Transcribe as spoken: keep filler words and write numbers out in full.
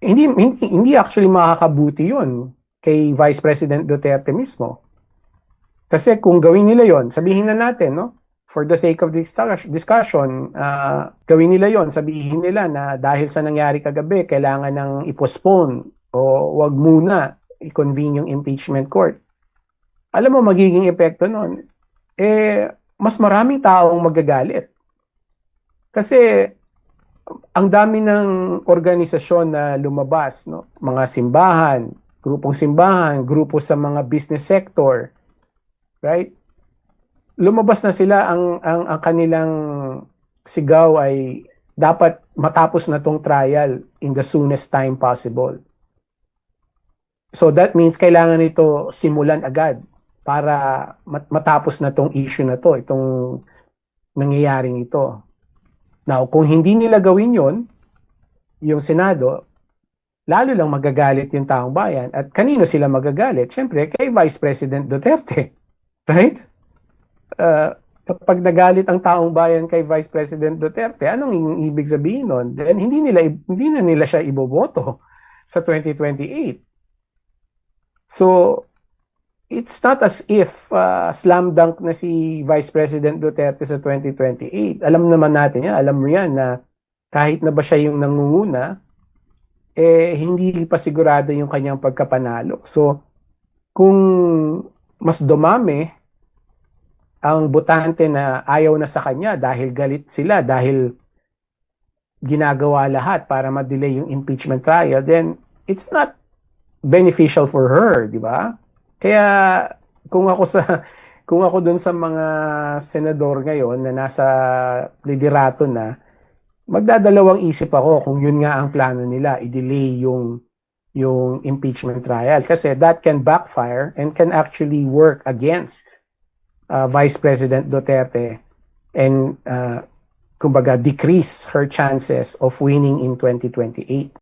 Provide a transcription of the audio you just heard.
hindi, hindi, hindi actually makakabuti yun kay Vice President Duterte mismo. Kasi kung gawin nila yon, sabihin na natin, no, for the sake of discussion, uh, gawin nila yon, sabihin nila na dahil sa nangyari kagabi, kailangan nang i-postpone o wag muna i-convene yung impeachment court. Alam mo, magiging epekto nun, eh, mas maraming taong magagalit. Kasi ang dami ng organisasyon na lumabas, no? Mga simbahan, grupong simbahan, grupo sa mga business sector, right? Lumabas na sila, ang, ang, ang kanilang sigaw ay dapat matapos na tong trial in the soonest time possible. So that means kailangan ito simulan agad para mat- matapos na tong issue na to, itong nangyayaring ito. Now, kung hindi nila gawin yon, yung Senado, lalo lang magagalit yung taong bayan. At kanino sila magagalit? Siyempre, kay Vice President Duterte. Right? Uh, kapag nagalit ang taong bayan kay Vice President Duterte, anong ibig sabihin nun? Then hindi nila hindi na nila siya iboboto sa twenty twenty-eight. So it's not as if uh, slam dunk na si Vice President Duterte sa twenty twenty-eight. Alam naman natin yan, alam mo yan na kahit na ba siya yung nangunguna, eh hindi pa sigurado yung kanyang pagkapanalo. So kung mas dumami ang botante na ayaw na sa kanya dahil galit sila, dahil ginagawa lahat para ma-delay yung impeachment trial, then it's not beneficial for her, di ba? Kaya kung ako sa kung ako dun sa mga senador ngayon na nasa liderato na, magdadalawang isip ako kung yun nga ang plano nila, i-delay yung yung impeachment trial, kasi that can backfire and can actually work against uh, Vice President Duterte and uh, kumbaga decrease her chances of winning in twenty twenty-eight.